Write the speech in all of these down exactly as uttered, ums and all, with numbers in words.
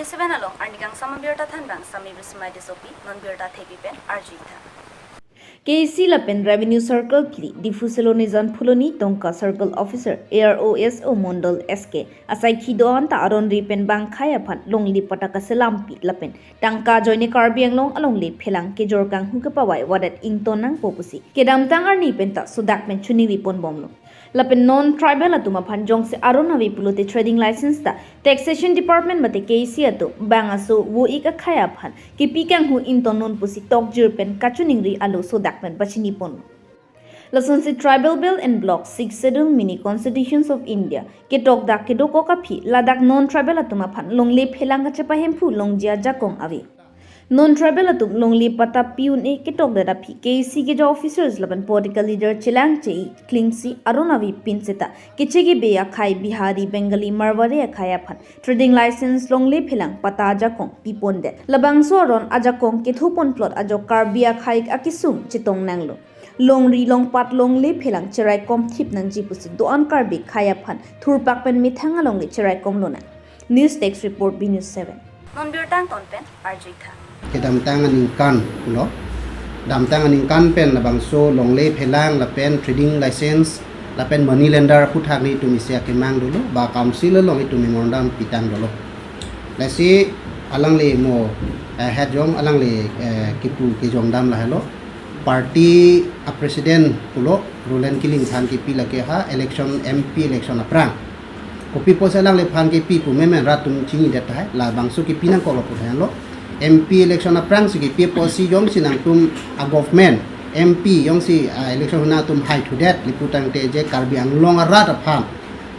Seven along arnikangsam abirta thanbang Sami Bismai Tissopi, non birta thepi pen arjuitha. K A C lapen Revenue Circle phli, Diphu Siloni Janphuloni, Tongka Circle Officer, A R O S O Mondol S K, asaikhi do-an ta aron ri pen bangkhai aphan longle patta kaselampi lapen tangka ajoine Karbi Anglong alongle phelang kejor kanghu kepavai vadet ington nangpo pusi kedamtang arni pen ta sodak pen chuningri ponbomlo. Lapen non tribal atum aphan jongsi aron ave pulote trading license ta Taxation Department mate K A C atum bang aso vo-ik akhai aphan kepi kanghu ington non pusi tokjir pen kachiningri alo sodak pen pachini ponlo. Lasonsi Tribal Belt and Block, Sixth Schedule, Mini Constitutions of India ketok dak kedokok aphi ladak non tribal atum aphan longle phelang kachepahemphu longji ajakong ave. Non tribal atum longle patta pi un-e ketok dak aphi K A C keja officers lapen political leader chelang che-i klingsi aron ave pin seta keche kebe akhai Bihari, Bengali, Marwari akhai aphan trading license longle phelang patta ajakong pipondet. Labangso aron ajakong kethu ponplot ajok Karbi akhai akesung chetong nanglo. Longri longpat longle phelang cheraikom thip nangji pusi do-an Karbi akhai aphan thurpak pen methang alongle cheraikom lonang. News Desk Report, B News seven. Non birta angton pen arjuitha. Kedamtang aningkan pulo. Damtang aningkan pen labangso longle phelang lapen trading license lapen money lender aphuthak nelitum isi akemang dolo, ba council along itum memorandum pitang dolo. Lasi alangli mo, eh, het jong alangli, eh, kipu kejong dam lahelo. Party a president pulo, Roland Killing aphan kipi lake ha, election, M P election aphrang. Kopi pusi alangliphan kipi pu memen rat atum chinidet tahai, labangso kipi nangkoklo pu tahai lo. M P election aphrang si kipi pusi jongsi nangtum a government, M P jongsi, ah, election huna atum haithudet, lapu tangte je Karbi Anglong arat aphan,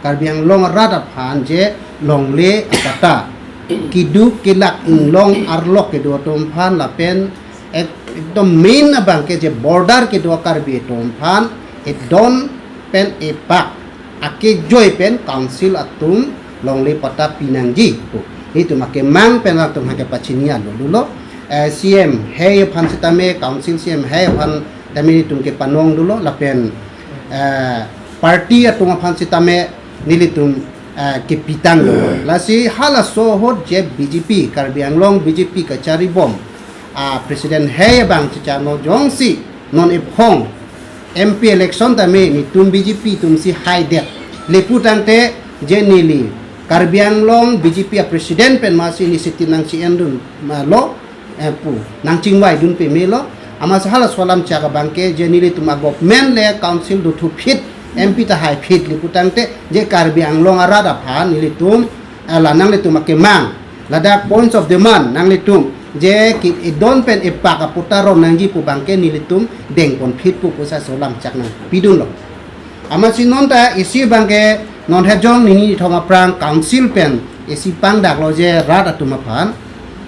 Karbi Anglong arat aphan je longle apatta, keduk kelak inglong arlok kedo atum aphan lapen ek-, ekdom main abang ke je border kedo Karbi atum aphan edon pen epak akejoi pen council atum longle patta pinangji pu. Itum akemang pen atum hake pachini alo dolo. Eh, C M hei aphan sitame, council C M hei aphan tame itum kepanong dolo lapen, eh, party atum aphan sitame nelitum, eh, kepitang dolo. Lasi halaso ahut je B J P, Karbi Anglong B J P kacharibom, ah, president hei abang chechano jongsi non ephong M P election tame nelitum B J P atum si haidet. Lapu tangte je neli Karbi Anglong B J P a president pen masi initiative nangchi-endun, ah, lo, eh, pu nangchingvaidun pamelo. Amatsi halaso alam chak abang ke je nelitum a government le council dothu phit, M P ta hai phit lapu tangte je Karbi Anglong arat aphan nelitum, eh, la nanglitum akemang, ladak points of demand nanglitum je ke edon pen epak apatta ron nangji pu abang ke nelitum dengpon phit pu pusi laso alam chak nangpidunlo. Amatsi non ta isi abang ke non het jong nini thom aphrang council pen isi pangdaklo je rat atum aphan,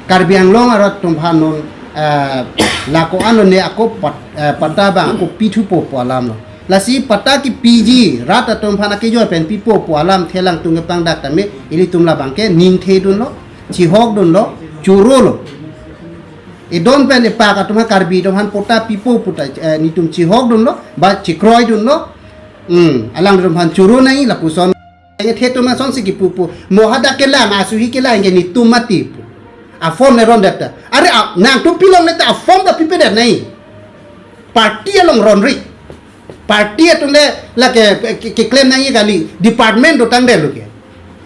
Karbi Anglong arat atum aphan non, eh, lako ano ne ako pat-, eh, patta abang ako pithupo pu alamlo. Lasi patta kipiji rat atum aphan akejoi pen pipo pu alamthe alangtum kepangdak tame ilitum labang ke ningthedunlo, chihokdunlo, chorolo. Edon pen epak atum aphan, Karbi atum aphan patta pipo pu ta, eh, nelitum chihokdunlo, ba chekroidunlo. Hmm, alangtum aphan choro nangji lapuson. Nangthe atum asonsi kipu pu. Mo hadak kelang, asuhi kelang ke nelitum mati pu. A form ne rondet ta. Are, a, nangtum pilongle ta a form ta pipedet nangji. Party along ronri. Party atum le lake, ke, keklem nangji kali. Department dotangdetlo ke.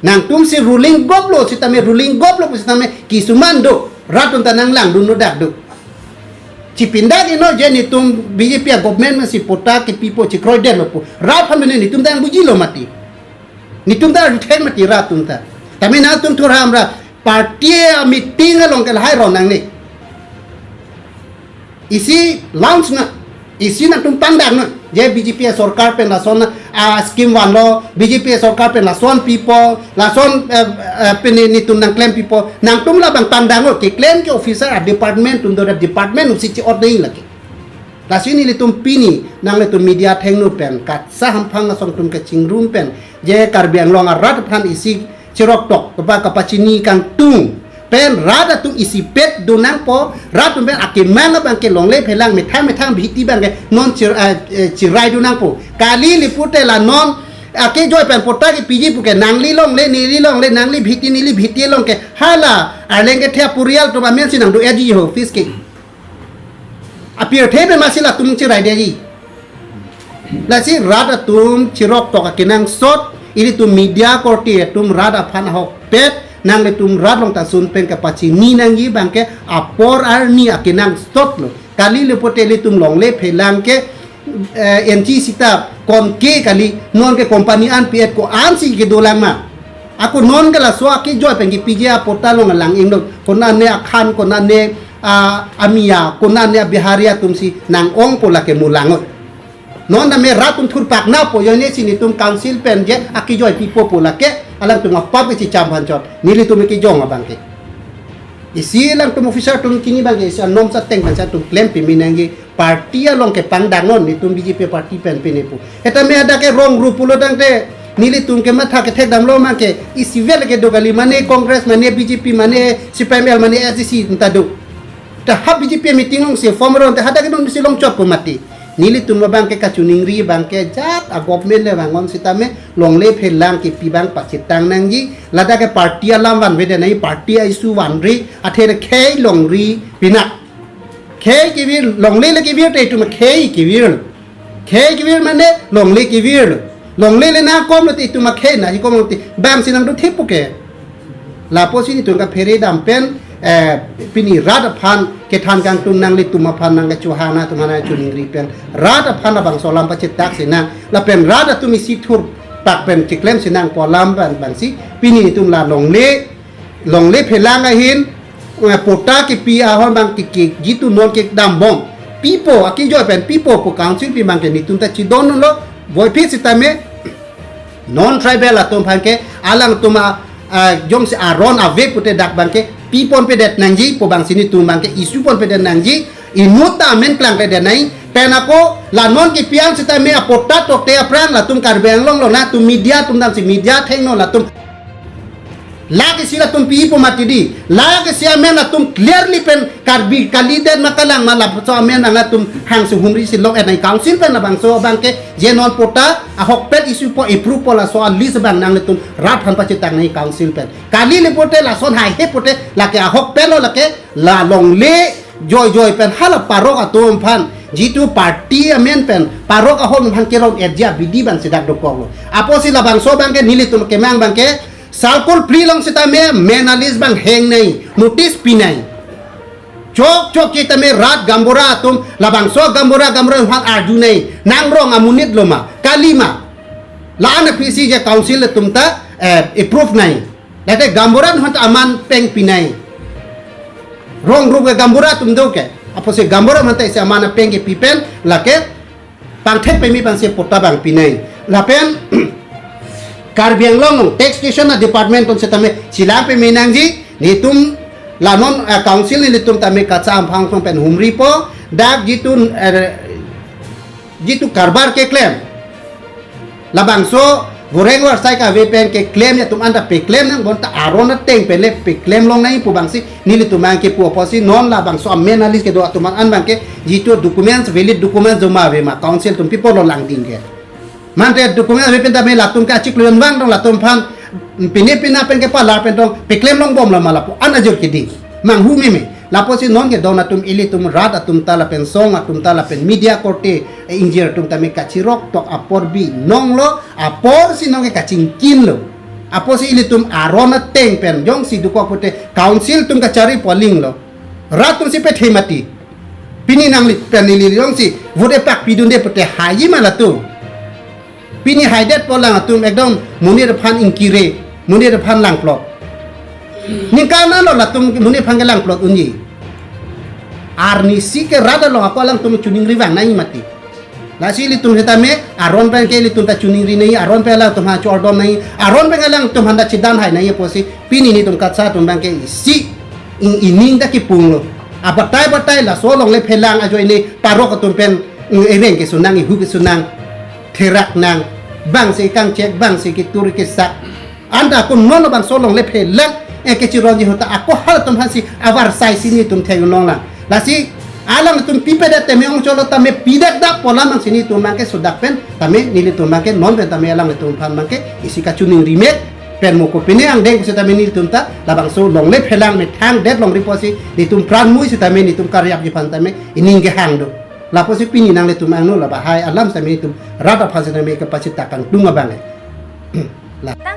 Nangtumsi ruling gop lo sitame, ruling gop lo pu sitame, kisuman do, rat atum ta nanglangdunlo dak do. Chipindak ino je nelitum B J P a government masi patta kipipo, chekroidetlo pu. Rat aphan mene nelitum ta nangbujilo mati. Nelitum ta rithek mati rat atum ta. Tame nangtum thurham ra party a meeting along ke lahai ron nangne. Isi launch na, isi nangtum pangdaknon. Je B J P a sorkar pen lason, ah, scheme vanlo, B J P a sorkar pen lason pipo, lason, eh, eh, pen nelitum nangklem pipo. Nangtum labang pangdaknon, keklem ke officer a department atum do, department atumsi chi-ot nangji lake. Lasi nelitum pini, nanglitum media athengno pen, katsa hamphang asong atum kachingrum pen, je Karbi Anglong arat aphan isi cheroktok, kapa, kapachini kangtung pen rat atum isipet do nangpo, rat atum pen akemang abang ke longle phelang methang methang bihiti abang ke non chir-, eh, eh, chirai do nangpo. Kali lapu te la non Akejoi pen patta kepiji pu ke nangli longle, neli longle, nangli bhiti, neli bhiti along ke hala arleng kethe aporial atum amen si nangdo-etji ho office ke. Apirthe pen masi latum chiraidetji. Lasi rat atum chiroktok akenangsot, ilitum media korte atum rat aphan ahokpet, nanglitum rat along ta sun pen kapachini nangji abang ke apor arni akenangsot lo. Kali le pote ilitum longle phelang ke, eh, N G sita konke kali, non ke company an P F ko-an si kedolang ma. Ako non ke laso akejoi pen kepiji apatta along alang ingdong. Konane akhan, konane, ah, amiya, konane abihari atum si nang-ongpo lake mulang-oi. Non tame rat atum thurpak napo, ajoine si netum council pen je akejoi pipo pu lake, alangtum apap ke chicham phanchot. Nelitum kejong abang ke. Isi alangtum officer atum chini abang ke, isi anom sa teng pen sa atum klem pimi nangji, party along kepangdang non, netum B J P party pen pine pu. Seta me ada ke wrong route pulo tangte, nelitum ke matha kethek damlo abang ke, isi vel kedo kali, mane Congress, mane B J P, mane C P I M L, mane A I C C ta do. Ta ha B J P meeting along si form ron, ta hadak non si longchot pu mati. Nelitum abang ke kachiningri abang ke jat a government le vangon sitame longle phelang kepi abang pachethang nangji, ladak ke party alam vanvedet nangji, party a-issue vanri, athe khei longri pina. Khei kevir, longle le kevir te itum khei kevir. Khei kevir mane longle kevir. Longle le nangkomlo te itum khei nangji komlo te abang si nangdo thip pu ke. Lapusi netum kaphere dam pen, eh, pini rat aphan kethan kangtung, nanglitum aphan nangkechohang atum aphan nangchiningri pen rat aphan labangso alam pachetak sinang, lapen rat atum isi thurpak pen chiklem sinang pu alam abang, abang si pini netum la longle, longle phelang ahin, eh, patta kepi ahon abang ke, ke jitu non kedam bom. Pipo, akejoi pen pipo pu council pi abang ke netum ta chidon lo, voiphit sitame, non tribal atum aphan ke alangtum a, a, jongsi aron ave pute dak abang ke piponpedet nangji pu abang si netum abang ke issue ponpedet nangji, inut ta amen klangkledet nangji, pen ako la non kepi an sitame apatta tokte aphrang latum Karbi Anglong lo, latum media atum damsi media thengno latum. Lake si latum pipo mati di. Lake si amen latum clearly pen Karbi kalidet ma kalang ma lapuson amen nang latum hangsi humri si lok-et nangji council pen labangso abang ke je non patta ahokpet issue po approve po laso a-list abang nanglitum rat aphan pachethang nangji council pen. Kali le pote lason haihe pote lake ahokpet lo lake la longle joijoi pen hala parok atum aphan jitu party amen pen parok ahom aphan keron-etji abidi abang si dak dokoklo. Apotsi labangso abang ke nelitum kemang abang ke Salkul phli along sitame men a-list abang hang nangji, notice pi nangji. Chokchok sitame rat gaonbura atum, labangso gaonbura gaonbura aphan arju nangji, nang rong amonit lo ma, kali ma. La-an aphi si je council atum ta, eh, approve nangji. Late gaonbura aphan ta aman peng pi nangji. Wrong route ke gaonbura atum do ke. Apotsi gaonbura aphan ta isi aman peng kepi pen lake pangthek peme abang si patta abang pi nangji. Lapen Karbi Anglong Taxation Department atum sitame chelang peme nangji, netum la non, eh, council nelitum tame kachamphang song pen humri po, dak jitu, eh, jitu karbar keklem. Labangso goreng warsai kave pen keklem atum anta peklem nang bonta aron ateng pen le peklem long nangji pu abang si nelitum abang ke pu apotsi non labangso amen a-list kedo atum an abang ke jitu documents, valid documents joma ave ma council atum pi apotlo langding ke. Mante documents ave pen tame latum ke achiklo yon vang dong latum aphan pine pina pen kepalar pen dong peklem long bom lo ma lapu-an ajor kedi. Manghu meme. Lapusi non kedon atum ilitum rat atum ta lapen song atum ta lapen media korte, eh, ingjir atum tame kachiroktok apor binong lo, apor si non ke kachingkin lo. Apotsi ilitum aron ateng pen jongsi dokok pute council atum kachari poling lo. Rat atum si pethe mati. Pini nangli pen neli jongsi vote pak pidunde pute haiji ma latum. Pini haidet polang atum ekdom monit aphan ingkire, monit aphan langplot. Ningkan ano latum monit aphan ke langplot unji. Arnisi ke rat along ako alangtum chiningri vang nangji mati. Lasi ilitum sitame aron pen ke ilitum ta chiningri nangji, aron pen alangtum aphan chordom nangji, aron pen alangtum aphan ta chedan hai nangji apotsi pini netum kacharli atum abang ke isi ing ining ta kipung lo. Abatai batai laso longle phelang ajoine parok atum pen, mm, ereng keso nang, ihu keso nang, therak nang, bang si kangchek, bang si ketur kesak. Anta ako non labangso longle phelang, eh, kechironji ahut ta ako halatum aphan si avarsai si netum thek nong lang. Lasi Alanglitum pipedet tame ongchotlo tame pidet dak pu alam abangsi nelitum abangke sodak pen tame nelitum abangke non pen tame alanglitum aphan abangke isi kachiningri mek pen mo kopine angdeng pusitame nelitum ta labangso longle phelang methang det longri pusi nelitum pran mui sitame nelitum karyak ji aphan tame ining kehang do. Lapusi pini nanglitum angno labahai alam sitame nelitum rat aphan sitame kepachit takang tung abang. La.